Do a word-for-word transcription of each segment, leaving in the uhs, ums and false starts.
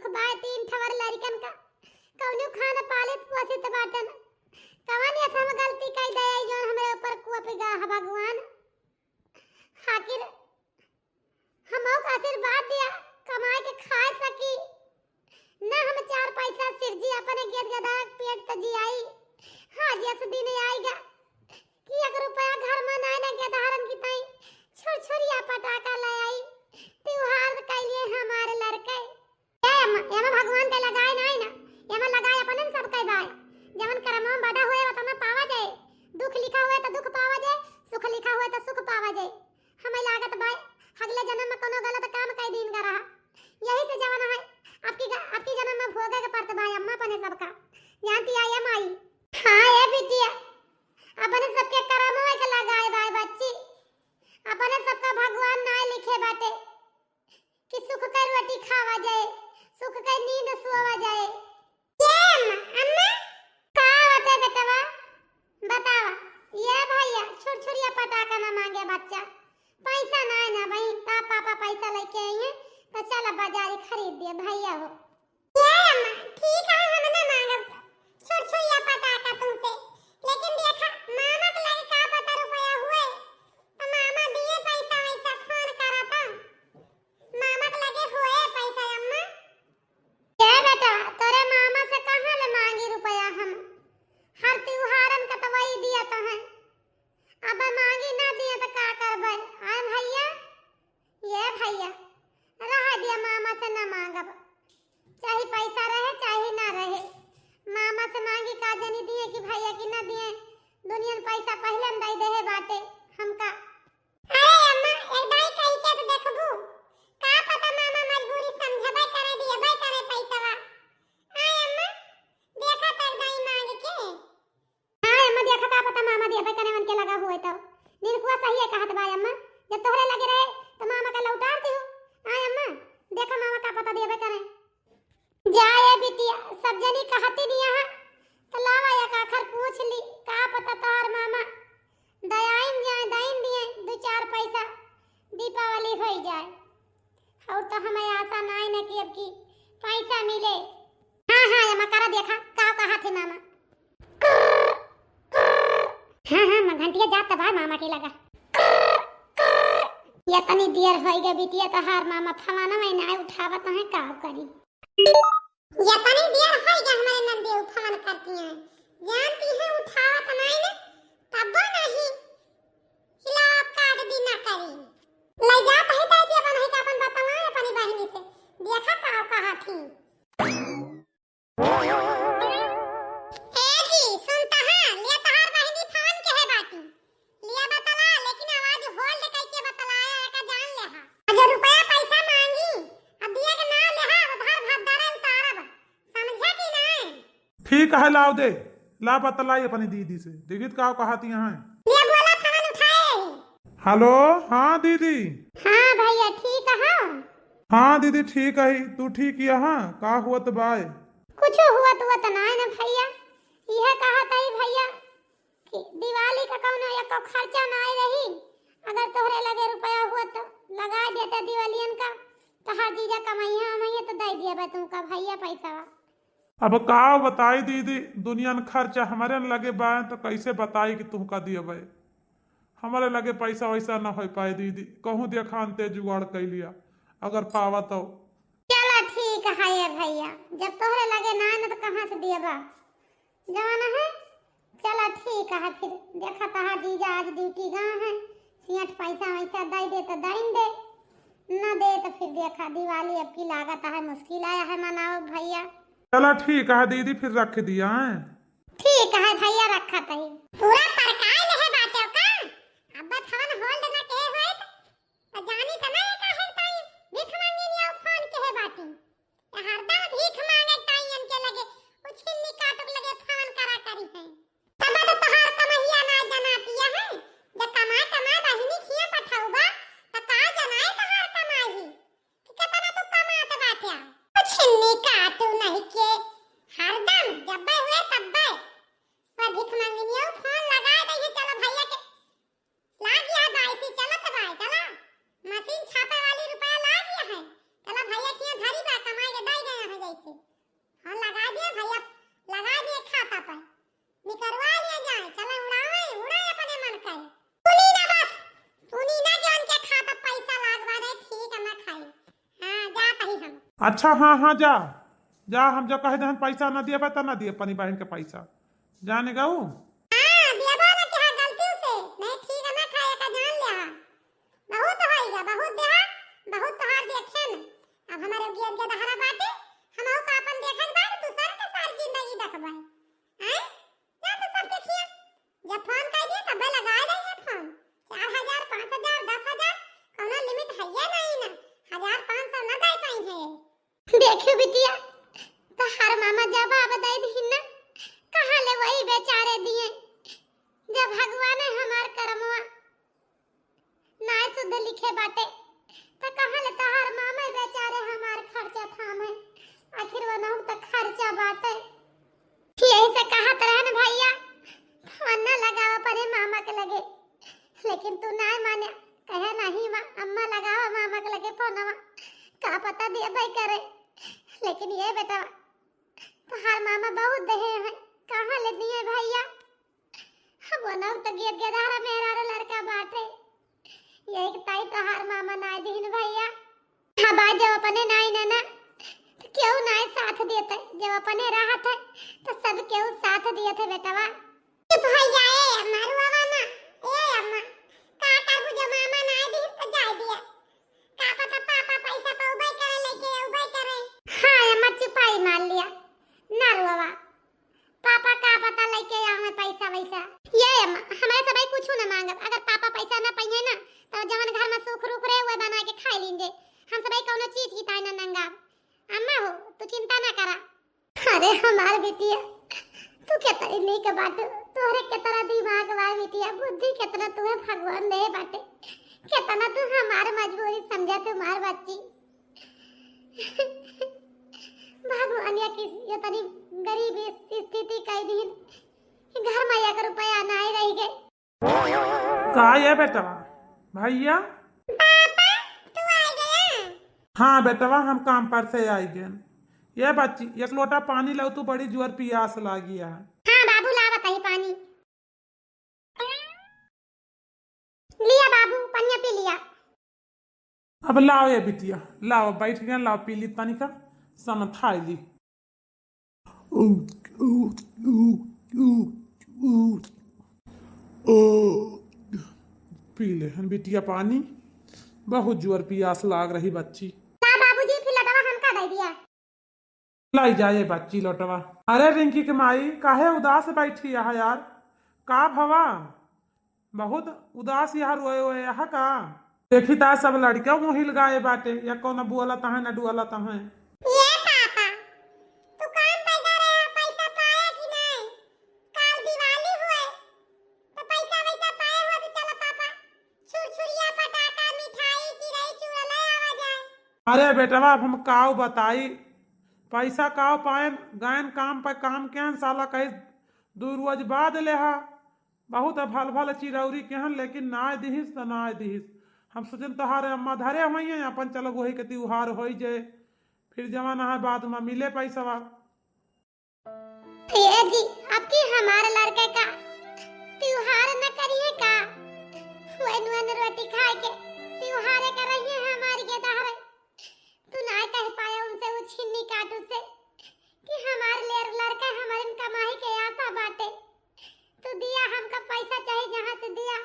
बाय तीन ठवर लड़िकन का, कौनो खान पालित पोसित बाटन। कवन ऐसा हम गलती कई दे आई जौन हमरे ऊपर कोप गा ह भगवान? आखिर हमहू का आशीर्वाद दिया, कमाए के खाए सकी। ना हम चार पैसा सिरजी अपने गेद गदा पेट त जियाई। हाँ, जस दिन आइगा कि एक रुपया घर में नाय ना गेदहरन की ताई छुरछुरिया पटाखा ले आई। त्योहार कइले हमारे लड़के। ए अम्मा, एमा भगवान के लगाए नाय ना, एमा लगाए अपनन सब के बाय। जवन करमवा में बड़ा होए वतना पावा जाए। दुख लिखा होए त दुख पावा जाए, सुख लिखा होए त सुख पावा जाए। हमें लागत बाय, अगले जन्म में कोनो गलत काम कई दीन का रहा। यही से जवन है, आपकी ग-, आपकी जन्म में भोगे के परत बाय अम्मा अपने सबका। जानती आ ए माई? हाँ ए बिटिया, अपने सबके करमवा के लगाए बाय बच्ची। अपने सबका भगवान नाय लिखे बाटे कि सुख के रोटी खावा जाए, सुख के नींद सोवा जाए। ए अम्मा, अम्मा, का बाटे बेटवा? बतावा। ए भैया, छुरछुरिया पटाखा ना मांगे बच्चा। पैसा ना है ना बहिन, ता पापा पैसा लेके आई हैं, तो चल बाजारी खरीद दिए भैया हो। ए अम्मा, ठीक है, हम ना मांगब छुरछुरिया पटाखा तुमसे, लेकिन देखा, मामा के लगे का पता रुपया हुए, तो मामा दिए पैसा वैसा फोन करा था। मामा के लगे हुए पैसा अम्मा। ए बेटा, तोरे मामा से कहाँ ले मांगी रुपया हम? हर त्योहारन का तो वही दिया तो है। अब मांगी ना दिए तो का करबे? आय भैया, ए भैया, रहा दिया, मामा से ना मांगब। चाहे पैसा रहे, चाहे ना रहे। मामा से मांगी का जनी दिए कि भैया की ना दिए। दुनिया में पैसा पहले में दे देहे बाटे हमका। अरे अम्मा, एक दाई कही के तो देखबू, का पता मामा मजबूरी समझबे करे, दियबे करे पैसवा। आय अम्मा, देखा तो एक दाई मांग के। हाँ अम्मा, देखा का पता मामा दियबे करे उनके लगा हुए तो। निरखुआ सही है कहत बा अम्मा, जब तोहरे लगे रहे तो मामा का लौटार दियो। आय अम्मा, देखा मामा का पता दियबे करे। जा ए बिटिया, सब जनी कहती नहीं यहाँ, तो लावा एक आखर पूछ ली, का पता तोहर मामा दयाइन जाए, दाइन दिए दो चार पैसा, दीपावली होई जाए। और तो हमें आशा नाई न कि अब की पैसा मिले। हाँ, हाँ, अम्मा करा देखा, का कहा थे मामा? हाँ, हाँ, अम्मा घंटिया जात तो बा मामा के लगा। ये तनी देर होई गई बिटिया, तोहार मामा फवाना में ना उठावत है, का करी? ये तनी देर होई गई हमारे नंदे फोन करती हैं, जानती हैं उठावत नहीं ना, तब्बो नहीं हिलावा काट दी ना करी। ले जात है दादी अपन है का अपन बतला अपनी बहिनी से, देखा का कहा थी। ए जी, सुनता है, लिया तहार बहिनी फोन के है बाटी। लिया बतला, लेकिन आवाज hold करके बतलाया, एका जान ले हा। अगर रुपया पैसा मांगी, अब दिया के ना ले हा, उधार भात दारा उतारब। समझा कि नहीं? ठीक है, लाव दे। ला बतलाई अपनी दीदी से। देखित का कहा थी यहाँ। लिया बोला, फोन उठाए। हेलो, हाँ दीदी। हाँ भैया, ठीक है? हाँ दीदी, ठीक है। तू ठीक यहाँ? का हुआ तो बाय? कुछ हुआ तो, हुआ तो ना है ना भैया। यह कहा था ही भैया कि दिवाली का कौनो एको खर्चा ना आए रही, अगर तोहरे लगे रुपया हुआ तो लगा देते दिवालियन का, तहार जीजा कमैया हमैया तो दे दिया बा तुमका भैया पैसा। अब का बताई दीदी, दुनिया में खर्चा हमरे न लगे बा तो कैसे बताई कि तुमका दिए बा। हमरे लगे पैसा वैसा न हो पाए दीदी, कहूँ देखा अंते जुगाड़ कर लिया अगर पावा तो। चला ठीक है ये भैया, जब तोहरे लगे ना है ना तो कहाँ से दिए बा? जवान है, चला ठीक है, फिर देखा तहार जीजा आज ड्यूटी गए हैं, सियाठ पैसा वैसा दे दे तो दइन दे, न दे तो फिर देखा दिवाली अब की लागत है मुश्किल आया है मनाओ भैया। चला ठीक है दीदी, फिर रख दिया है। ठीक है भैया, रखा तही। पूरा परकाय लेहे बाटे का? अब थवन hold न के होए तो, तो जानी तो नहीं काहे ताई भीख मांगी निया फोन के है बाटी। हरदम भीख मांगे ताई इनके लगे, उछिन्नी काटुक लगे फोन करा करी है। तब तो तोहार कमहिया ना जनातिया है, जब कमाए कमाए बहिनी खिया पठौबा, त का जनाए तोहार कमाई? कि केतना तू कमात बाट्या? उछिन्नी काटू नहीं के, हरदम जब्बे हुए तब्बे। पर भीख मांगिनियो फोन लगा दे है, चलो भैया के लाग गया है बाईसी, चलत बाय, चला। मशीन छापे वाली रुपया लाग गया है। चला भैया के यहाँ धरी बा, कमाई के दई गया है। और लगा दिए भैया, लगा दिए खाता पर, निकरवा लिए जाए, चले उड़ावे, उड़ाए अपने मन करे। सुनी ना बस, सुनी ना कि उनके खाता पैसा लाग बा रे, ठीक है, मैं खाई। हाँ, जात ही हम। अच्छा, हाँ, हाँ, जा, जा, हम जो कह देहन पैसा ना दिए बा, त ना दिए अपनी बहन के पैसा, जाने गऊ। हाँ, दिए बा ना कि हाँ, गलती से, नहीं, ठीक है, मैं खाए का जान लिया। बहुत होइगा, बहुत देहा, बहुत तोहार देखे न। अब हमारे गियर के दहरा बाटे, हमहू का अपन देखे के बाद दूसर के सारी जिंदगी देखबे। आय? जा तो सब देखिए। जब फोन कर दिए तबे लगा रही है फोन। चार हजार, पाँच हजार, दस हजार, कौनो लिमिट है ये नहीं ना। हजार पाँच सौ न दे पाई है। देखियो बिटिया, तोहार मामा जवाब दे दिहिन ना, कहाँ ले वही बेचारे दिए, जब भगवान है हमार करमवा नाय शुद्ध लिखे बाटे, त कहाँ ले तोहार मामा बेचारे हमार खर्चा थामे, आखिर वो नहुम त खर्चा बाटे। यही से कहत रहन भैया, फोन ना लगावा अपने मामा के लगे, लेकिन तू नाय माने, कहे नहीं माँ, अम्मा लगावा मामा के लगे फोनवा, का पता दिए भाई करे। लेकिन ये बेटा, तोहार मामा बहुत दहे हैं, कहाँ ले दिए भैया? अब वो नौ तो गिर गिर रहा मेहरारू लड़का बाटे, यही के ताई तोहार मामा नाय दिहिन भैया। हाँ बात जब अपने नाई ना ना, तो केहू नाई साथ देत है। जब अपने रहत है, तो सब केहू साथ दियत है बेटवा। चुप हो जाए, मारू आवा ना। ए अम्मा, का करबू जब मामा नाई दी, तो जाए दिया। का पता पापा पैसा पउबे करे, लेके अउबे करे। हाँ अम्मा, चुपाई मार लिया, ना रोवा। पापा का पता लेके आवे पैसा वैसा। ये अम्मा, हमारे सबई कुछ ना मांगब। अगर पापा पैसा ना पाइए ना, तो जवन घर में सूख रूख रहे, वह बना के खाई लीजे। हम सबई कौनो चीज की ताई ना नंगाब। अम्मा हो, तू चिंता ना करा। अरे हमार बिटिया, तू केतरी नीक बाटू, तोहरे केतना दिमाग बा बिटिया, बुद्धि केतना तुहे भगवान दे बाटे, केतना तू हमार मजबूरी समझा, तू हमार बच्ची। भगवान या किस ये तनी गरीब स्थिति कई दिन, घर में एक रुपया नाय रह गए। का ये बेटवा? भैया? पापा, तू आ गया? हाँ बेटवा, हम काम पर से आई गए। ये बच्ची, एक लोटा पानी लाओ, तू बड़ी जोर पियास लागी है। हाँ बाबू, लावत ही पानी। लिया बाबू, पनिया पी लिया। अब लाओ ये बिटिया, लाओ, बैठ गए, लाओ, पी ली तनिका, समथाई ली। ओ, पी ले हन बिटिया पानी, बहुत जोर पियास लाग रही बच्ची। ला बाबूजी, फिर लटवा हमका दे दिया। लाई जाए बच्ची लोटवा। अरे रिंकी के माई, काहे उदास बैठी है यार? का भवा? बहुत उदास यहाँ रोए हुए यहाँ का? देखी ता सब लड़कियों मुँह हिल गाए बाटे, या कौन बोलत है न डुअलत है। ये पापा, तू काम पे जा रहे हो, पैसा पाया कि नहीं? काल दिवाली हुए, तो पैसा वैसा पाए हो तो चलो पापा, छुरछुरिया, पटाखा, मिठाई, चिरई, चुरा ले आवा जाए। अरे बेटवा, अब हम काव बताई, पैसा काव पाएन, गएन काम पे काम केहन साला कहे दू रोज बाद लेहा। बहुत भल भल चिरौरी केहन, लेकिन नाय दिहिस त नाय दिहिस। हम सोचेन तोहारे अम्मा धरे होइहैं, अपन चलो वही के त्योहार होई जाए, फिर जवान है बाद में मिले पैसवा। ए जी, अब की हमारे लड़के का त्योहार न करिए का? वैन वैन रोटी खाए के त्योहारे कर रही है हमारी के दहरे। तू ना कह पाया उनसे, वो छिन्नी काटू से, कि हमारे लिए लड़का हमारे कमाई के आशा बाटे। तू दिया, हमका पैसा चाहे जहाँ से दिया,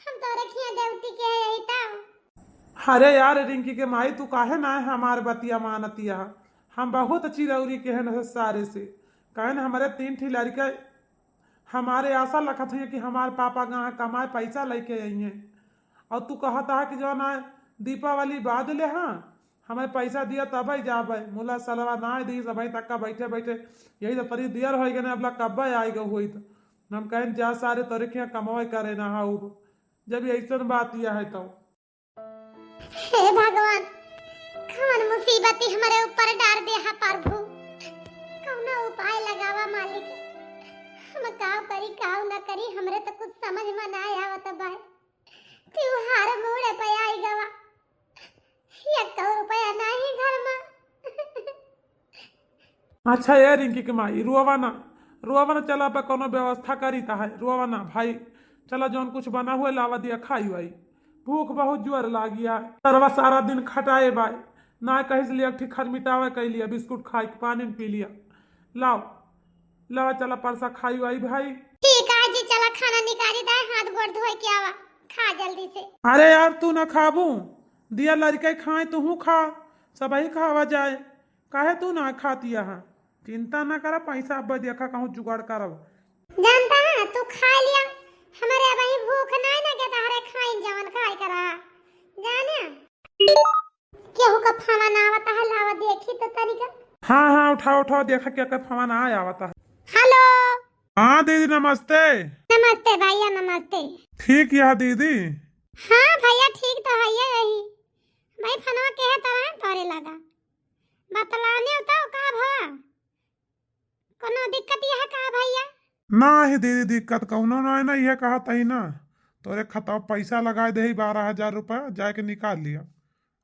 हम तोरे खिया देवती के यही तब। अरे यार रिंकी के माई, तू काहे ना है हमार बतिया मानतिया? हम बहुत चिरौरी के हैं सारे से, कहे न हमारे तीन ठी लड़का हमारे आशा लखत हैं कि हमार पापा गाँव कमाए पैसा लेके आई हैं, और तू कहता है कि जो ना दीपावली बाद ले, हाँ हमें पैसा दिया तब ही जाबे। मुला सलवा ना दी, अभी तक का बैठे बैठे यही तो तनी देर हो गए, अब कब्बे आएगा हुई तो हम कहें जा सारे तोरे के कमाए करे ना हाउ, जब ऐसन बात यह है तो। हे भगवान, कौन मुसीबत ही हमरे ऊपर डार दे हा प्रभु, कौनो उपाय लगावा मालिक। हम काव करी काव ना करी, हमरे तो कुछ समझ में ना आवत बा। त्योहार मूड़े पे आई गवा, एक रुपया नहीं घर में। अच्छा ए रिंकी के माई, रोवा ना, रोवा ना, चला बा कौनो व्यवस्था करी ता है, रोवा ना भाई, चला जौन कुछ बना हुए लावा दिया खाई वाई, भूख बहुत जोर लागी है। सरवा सारा दिन खटाए बाय, ना कहीं से लिया एक ठे खरमिटावा कई लिया, बिस्कुट खाई के पानी न पी लिया, लाओ लावा चला परसा खाई वाई भाई। ठीक है जी, चला खाना निकाली दाए, हाथ गोड़ धोए के आवा, खा जल्दी से। अरे यार तू ना खाबू, दिया लड़के खाए तू खा, सबही खावा जाए, काहे तू ना खाती यहाँ? चिंता ना करा, पैसा अब देखा कहूँ जुगाड़ करब। जानता है तू खा लिया, हमारे अब ही भूख नहीं ना के तहरे खाइन जवन खाए करा जाने। केहू का फोन आवता है, लावा देखी तो तनिका। हाँ हाँ उठाओ उठाओ, देखा क्या का फोन आ आवता है। हेलो। हाँ दीदी नमस्ते। नमस्ते भैया नमस्ते। ठीक यह दीदी। हाँ भैया ठीक तो है यही। भाई फोनवा के है तरह तोरे लगा। बतलाने तो का भवा? कोनो दिक्कत यह का भैया? ना ही दीदी दिक्कत कौनो ना है ना, यह कहा तही ना तोरे खाता पैसा लगा दे बारह हजार रुपया, जाके निकाल लिया,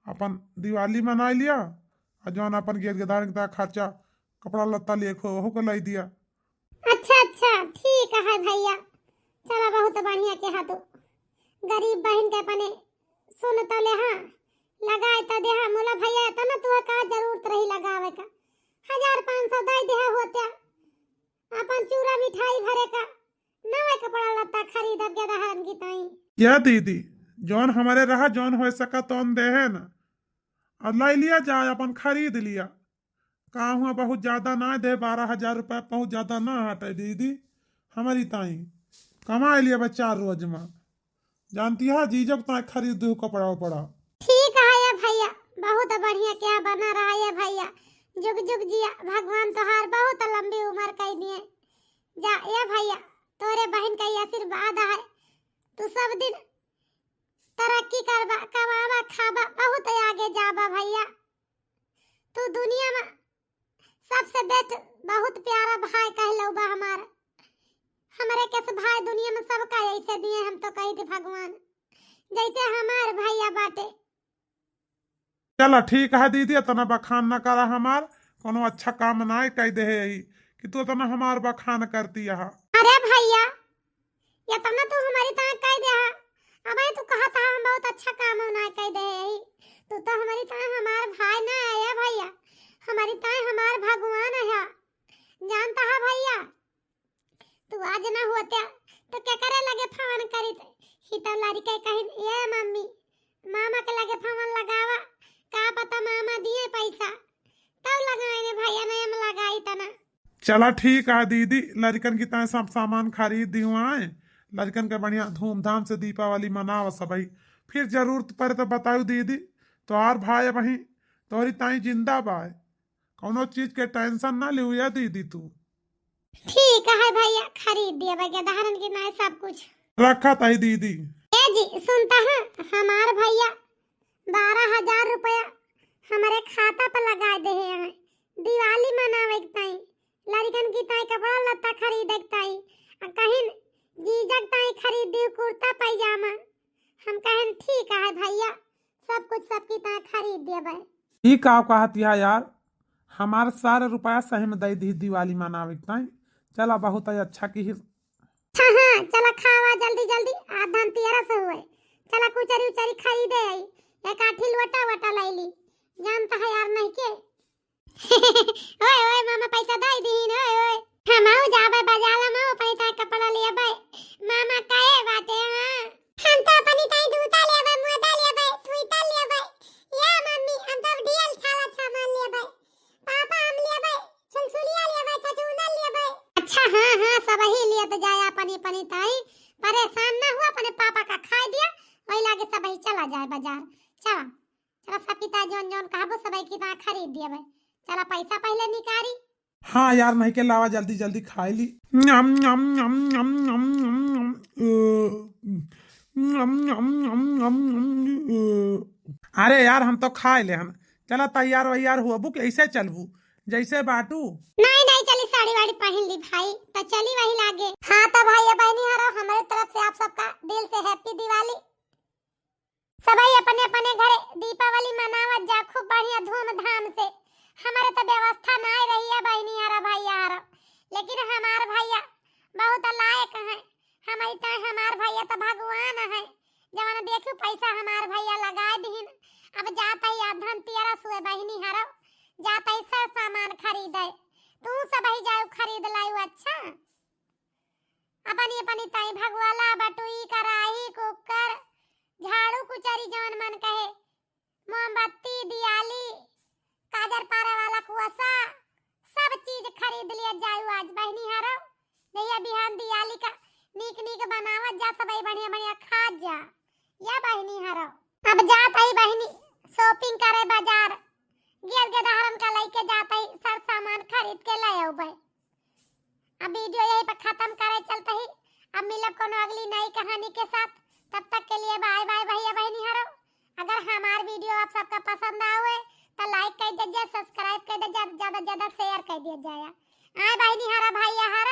अपन दिवाली मनाई लिया, और जौन अपन गेद गेदार के खर्चा कपड़ा लत्ता लिए खो ओहू को लाई दिया। अच्छा अच्छा ठीक है भैया, चला बहुत बढ़िया के हाथो गरीब बहन के अपने सुन तो ले हाँ, लगाए तो दे हाँ। मोला भैया इतना तुहे का जरूरत रही लगावे का, हजार पाँच सौ दे दे होत्या, अपन चूरा मिठाई भरे का, नवा कपड़ा लत्ता खरीदब गेदहरन की ताई। या दीदी, जौन हमारे रहा जौन हो सका तौन दे है ना, और लाई लिया जाए अपन खरीद लिया। का हुआ बहुत ज्यादा ना दे, बारह हजार रुपया बहुत ज्यादा ना हटे दीदी, हमारी ताई कमाए लिया बा चार रोज में, जानती है जीजब ताई खरीद दू कपड़ा उपड़ा। ठीक है ये भैया, बहुत बढ़िया क्या बना रहा ये भैया, जुग जुग जिया, भगवान तोहार बहुत लंबी उम्र कर दिए जा ये भैया, तोरे बहन का ये आशीर्वाद है, तू सब दिन तरक्की करबा, कमाबा खाबा, बहुत आगे जाबा भैया। तू दुनिया में सबसे बेस्ट, बहुत प्यारा भाई कहलऊ बा हमार। हमरे के से भाई दुनिया में सबका ऐसे दिए, हम तो कही थी भगवान जैसे हमार भैया बाटे। चला ठीक है दीदी, इतना बखान न करा हमार, कोनो अच्छा काम ना कह दे है यही कि तू इतना हमार बखान करती है। अरे भैया, इतना तू हमारी ताए कह दे है, अब तू कहा था हम बहुत अच्छा काम ना कह दे है यही, तू तो हमारी ताए हमार भाई ना है भैया, हमारी ताए हमार भगवान है, जानता है भैया। तू आज ना होत्या तो केकरे लगे फोन करित ही? तब लड़के कहिन, "ए मम्मी, मामा के लगे फोन लगावा, का पता मामा दिए पैसा, तब लगाए ने भैया, नहीं हम लगाई तना।" चला ठीक है दीदी, लड़कन की तरह सब सामान खरीद दियो आए, लड़कन के बढ़िया धूमधाम से दीपावली मनावा सबही, फिर जरूरत पड़े तो बताऊ दीदी, तोहार भाई बहिन तोहरी ताई जिंदा बाय, कौनो चीज के टेंशन ना लियो या दीदी तू। ठीक है भैया, खरीद दिया बा गेदहरन की नाई सब कुछ। रखा ताई दीदी। ए जी सुनता है, हमार भैया बारह हजार रुपया हमारे खाता पर लगा दे हैं, दिवाली मनावे के ताई, लड़कन की ताई कपड़ा लत्ता खरीदे के ताई, आ कहिन जीजक ताई खरीद दी कुर्ता पैजामा। हम कहन ठीक है भैया, सब कुछ सबकी ताई खरीद देबे। ई का कहत है यार, हमार सारा रुपया सही में दे दी दिवाली मनावे के ताई। चला बहुत ही अच्छा की। हाँ हाँ, चला खावा जल्दी जल्दी, आ धनतेरस हुए, चला कुचरी उचरी खरीदे आई, एक आठी लोटा वोटा ले ली, जानता है यार नहीं के। ओए ओए मामा पैसा दे दीन, ओए ओए। हम आऊ जाबे बाजार में अपनी ताई कपड़ा लेबे, मामा काहे बाटे। हाँ, हम तो अपनी ताई जूता लेबे, मोजा लेबे, स्वेटर लेबे। या मम्मी, हम तो ढेर सारा सामान लेबे। पापा हम लेबे, सुलसुलिया लेबे, चचुंदर लेबे। अच्छा हाँ हाँ, सब ही लिए तो जाए अपनी अपनी ताई, परेशान ना हुआ, अपने पापा का खाए दिया, वही लागे सब ही चला जाए बाजार। चला चला सब की ताई जौन जौन कहबो सब की ताई खरीद दिया भाई। चला पैसा पहले निकारी। हाँ यार नहीं के लावा जल्दी जल्दी खाए ली। न्यम न्यम न्यम न्यम न्यम न्यम न्यम। ओ, न्यम न्यम न्यम न्यम न्यम, ओ। अरे यार हम तो खाए ले हन। चला तैयार वैयार हुआ बुक ऐसे चलबू जैसे बाटू। नहीं नहीं चली साड़ी वाड़ी पहन ली भाई, तो चली वही लागे। हाँ तो भाई बहनी हरो हमारे तरफ से आप सबका दिल से हैप्पी दिवाली। सबही अपने अपने घरे दीपावली मनावत जा खूब बढ़िया धूमधाम से। हमारे तो व्यवस्था नाय रही है बहनी। लेकिन हमार भैया बहुत लायक हैं, हमारी ताई हमार भैया तो भगवान है, जवन देखू पैसा हमार भैया लगाए दीन। अब जात ही आज धनतेरस हुए बहिनी हरो, जात ही सर सामान खरीदे, तू सब ही जाऊ खरीद लायू। अच्छा, अपनी अपनी ताई भगवाला, बटुई, कराही, कुकर, झाड़ू, कुचरी, जवन मन कहे, मोमबत्ती, दियाली, काजर पारे वाला कुआसा, सब चीज खरीद लिया जायू आज बहिनी हरो। जहिया बिहान दियाली का नीक नीक बनावत जा, सबही बढ़िया बढ़िया खात जा। या बहिनी हरो, अब जात ही बहिनी shopping करे बाजार, गेर गेदहरन का लइके जात ही सर सामान खरीद के ले अउबे। अब video यही पर खत्म करे चलत ही। अब मिलब कोनो अगली नई कहानी के साथ, तब तक के लिए bye bye भैया बहिनी हरो। अगर हमार video आप सबका पसंद आवे तो like कर दीजिए, subscribe कर दीजिए, ज्यादा से ज्यादा share कर दिया जाए। आए बहिनी हरा भैया हरा।